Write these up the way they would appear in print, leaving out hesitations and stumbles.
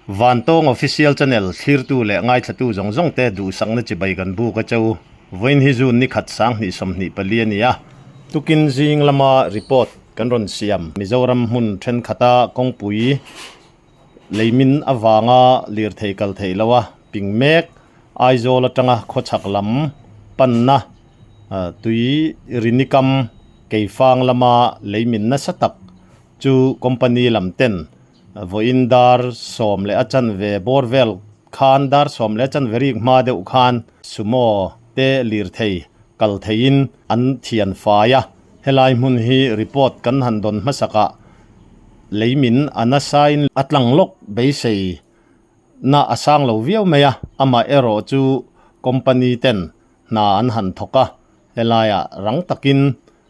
Vantawng Official Channel thlirtu leh ngaithlatu zawng zawng te duhsakna chibai kan buk a cheu. Vawiin hi June ni khat 2024 a ni a. Tukin zing lama report kan rawn siam. Mizoram hmun thenkhat-a kawngpui leimin avanga lirthei kal theih loh a ping mek. Aizawl atanga khawchhak lam panna tui rinikam keifang lama leimin nasa tak chu company lam ten Vawiin dar sawm leh a chanve bawr vel khan dar sawm leh a chanve rik hma deuh khan sumo te lirthei kal theiin an thian fai a, helai hmun hi report kan han dawn hmasakah leimin a nasain a tlang lawk beisei na a sang lo viau mai a, amah erawh chu company ten hna an han thawk a, helaiah rang takin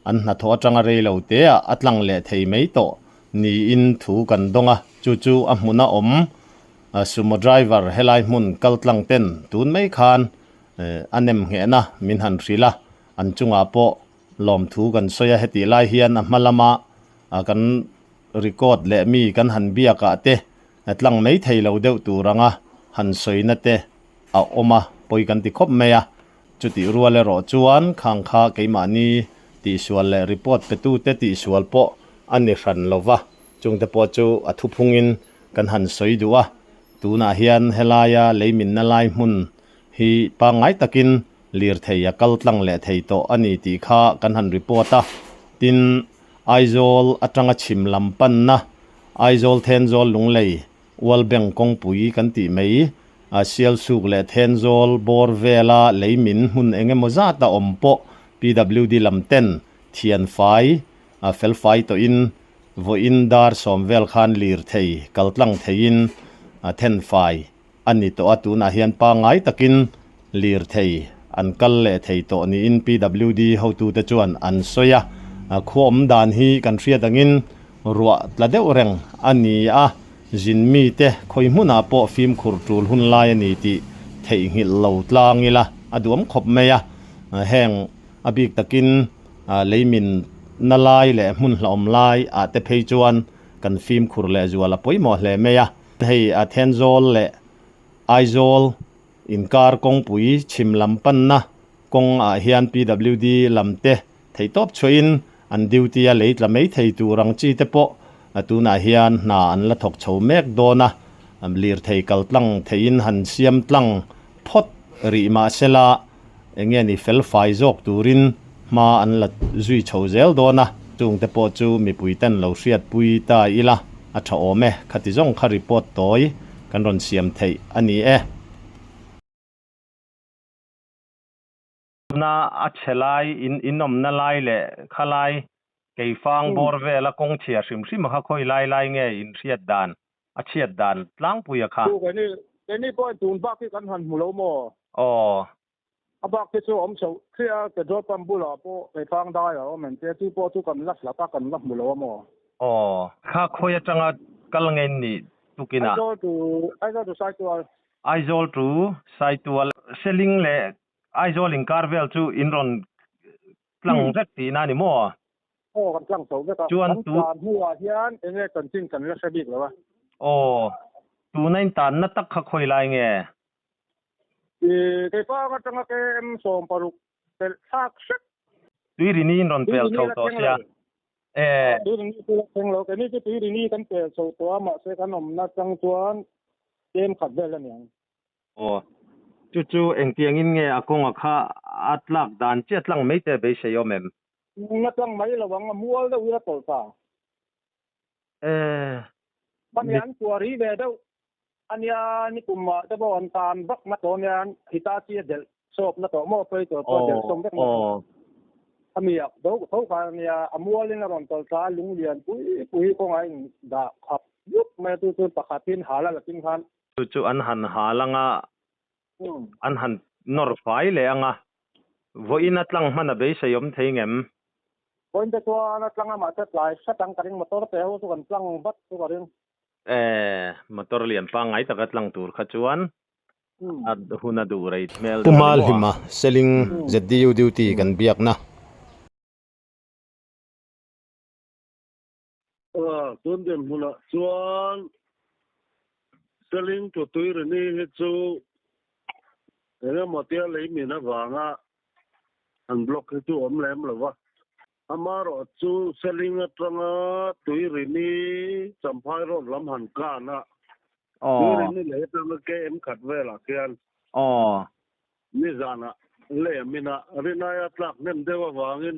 An hnathawh atanga rei lo teah a tlang leh thei mai tawh niin thu kan dawng a, chu chu a hmuna awm sumo driver helai hmun kal tlang ten tun mai khan a nem nghehna min han hrilh a, an chungah pawh lawmthu kan sawi a, hetih lai hian a hma lama kan record leh mi kan han biakah te tlang mai thei lo deuh tur anga han sawina te a awm a, pawi kan ti khawp mai a. Chutih rual erawh chuan khang kha keimahni tihsual leh report petute tihsual pawh a ni hran lo va, chungte pawh chu a thuphungin kan han sawi duh a. Tunah hian helaia leiminna lai hmun hi pangngai takin lirthei a kal tlang leh thei tawh a ni tih kha kan han report a. Tin, Aizawl atanga chhim lam panna Aizawl Thenzawl Lunglei World Bank kawngpui kan tih mai, Sialsuk leh Thenzawl bawr vela leimin hmun eng emaw zata awm pawh PWD lam ten thian fai, felfai tawhin vawiin dar sawm vel khan lirthei kaltlang theiin thenfai a ni tawh a, tunah hian pangngai takin lirthei an kal leh thei tawh niin PWD hotute chuan an sawi a, khua awm dan hi kan hriat angin ruah tla deuh reng a ni a, zin mite khawi hmunah pawh fimkhur tul hun lai a ni tih theihnghilh lo tlang ila a duam khawp mai a, heng a bik takin leimin na lai leh hmun hlauhawm lai ah te phei chuan kan fimkhur leh zual a pawimawh hle mai a, hei Thenzawl leh Aizawl Inkar kawngpui chhim lam panna kawng ah hian PWD lam te theihtawp chhuahin an duty a lei tla mai thei tur ang chi te pawh tunah hian hna an la thawk chho mek dawn a, lirthei kal tlang theihin han siam tlang phawt rih mah sela eng nge ni fel fai zawk turin hma an la zui chho zel dawn a, chungte pawh chu mipui ten lo hriatpui ta ila a tha awm e, khati zawng kha report tawi kan rawn siam theih a ni e. Na a chhe lai in inawmna lai leh khalai keifang bawr vela kawng chhia hrim hrim a kha khawi lai lai nge in hriat dan a chhiat dan tlangpui a kha. Chu keini keini pawhin tun bak hi kan han hmu lo maw? Aw. A bak te chu a awm chhoh thliah a, petrol pump bulah pawh keifang dai a awm engtia chu pawh chu kan la hlat a kan la hmu lo a maw? Aw. Kha khawi atanga kal nge in nih tukin a? Aizawl to Aizawl to Saitual. Aizawl to Saitual. Seling leh Aizawl inkar vel chu in rawn tlang vek tihna a ni maw? Aw kan tlang chho vek a, Chuan kan tu tlan hnuah hian eng nge chanchin kan la hre bik lo a. Aw, tuna in tanna tak kha khawi lai nge? I keipang atanga KM 16 pelh thlak hrep. Tuirini in rawn pel Tuirini chho la tawh thleng sia. lo. E. Tuirini chu la thleng lo. Keini chu Tuirini kan pel chho tawh a, mahse kan awmna atang chuan KM khat vel a ni ang. Aw, chu chu engtiangin nge a kawnga kha a tlak dan chiah tlang mai te beisei awm em? A tlang mai lo ang, a mual deuh ila tawlh ta. E. Hmani an kuah ri ve deuh a nia, nikum ah te pawh an tan vak na tawh nia, Hitachi a delh sawp na tawh maw operator pawh a delh sawm vek na tawh. A mi ak tho tho khan a nia, a mualin a rawn tawlh thla a, lunglian pui pui kawngah a indah khap yup mai a, chu chu pakhatin hal a la tin khan. Chu chu an han hal anga, an han nawr fai leh anga, vawiin a tlang hman a beisei awm thei ngem? Vawiin te chuan a tlang a mahse tlai hret ang ka ring, motor te ho chu kan tlang vat chu ka ring. E, motor lian pangngai taka tlang tur kha chuan a hun a duh rei hmel Pu deuh a ni maw? Malhima, Seling ZDU duty kan biakna. Tun dinhmunah chuan. Seling to Tuirini hi chu engemaw tia lei min avanga an block hi chu awm lem lo va. Amaherawh chu Seling atanga Tuirini Champhai road lam han kan a, Tuirini lei atanga KM khat velah khian nizanah lei a min a, rinai a tlak hnem deuh avangin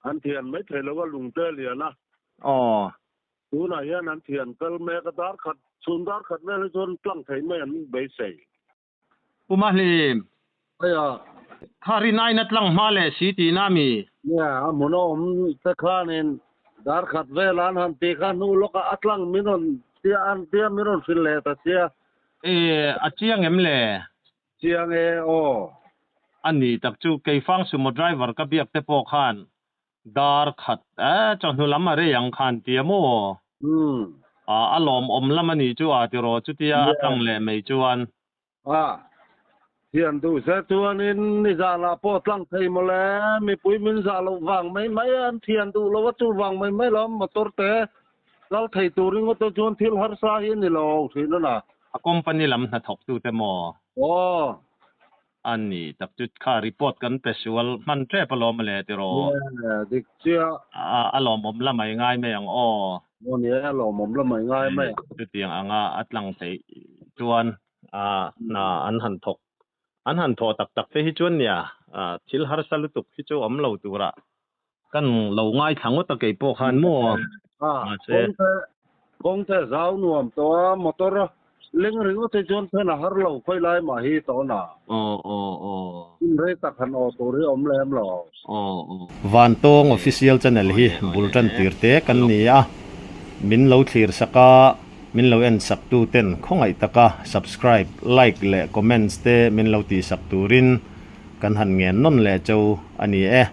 An thian mai thei lo a lungte a lian a. Aw. Tunah hian an thian kal mek a, dar khat, chhun dar khat vel hi chuan tlang thei mai an beisei. Pu Mahlim. Aia. Kha rin aina tlang hma leh si tihna mi? Nia, a hmun a awm te khanin dar khat vel an han tih kha hnu lawkah a tlang min rawn tia an tia min rawn hrilh leh ta sia. E, a chiang em le? Chiang e aw. A ni tak chu Keifang sumo driver ka biak te pawh khan dar khat eh chawhnu lam a rei ang khan tia maw? Umm. A lawmawm lam a nih chu a tiraw chutia a tlang leh mai chuan. A thian duh se chuanin nizanah pawh tlang thei mawle, mipui min zah loh vang mai mai a, an thian duh lo a chuvang mai mai lo motor te kal thei tur ringawt te chuan thil harsa hi a ni lo thin a na. A company lam hnathawk tute maw? Aw. A ni tak chu kha report kan pe sual hman tep alawm le tiraw? Yeah, dik chiah. A lawmawm la mai ngai mai ang aw. Aw ni e, a lawmawm la mai ngai mai ang. Chutiang anga a tlang theih chuan hna an han thawk an han thawh tak tak te hi chuan nia thil harsa lutuk hi chu awm lo turah Kan lo ngaithla ngawt a kei pawh khan maw? A, kawngte, kawngte zau nuam tawh a, motor a leng ringawt hi chuan then a har lo khawi lai mah hi tawh na. Aw, aw, aw. Hun rei tak han aw tur hi awm lem lo. Aw, aw. Vantawng Official Channel hi bul tan tir te kan ni a, min lo thlir sak a, min lo en sak tu ten khawngaih taka subscribe, like leh comments te min lo tih sak turin kan han ngen nawn leh cheu a ni e.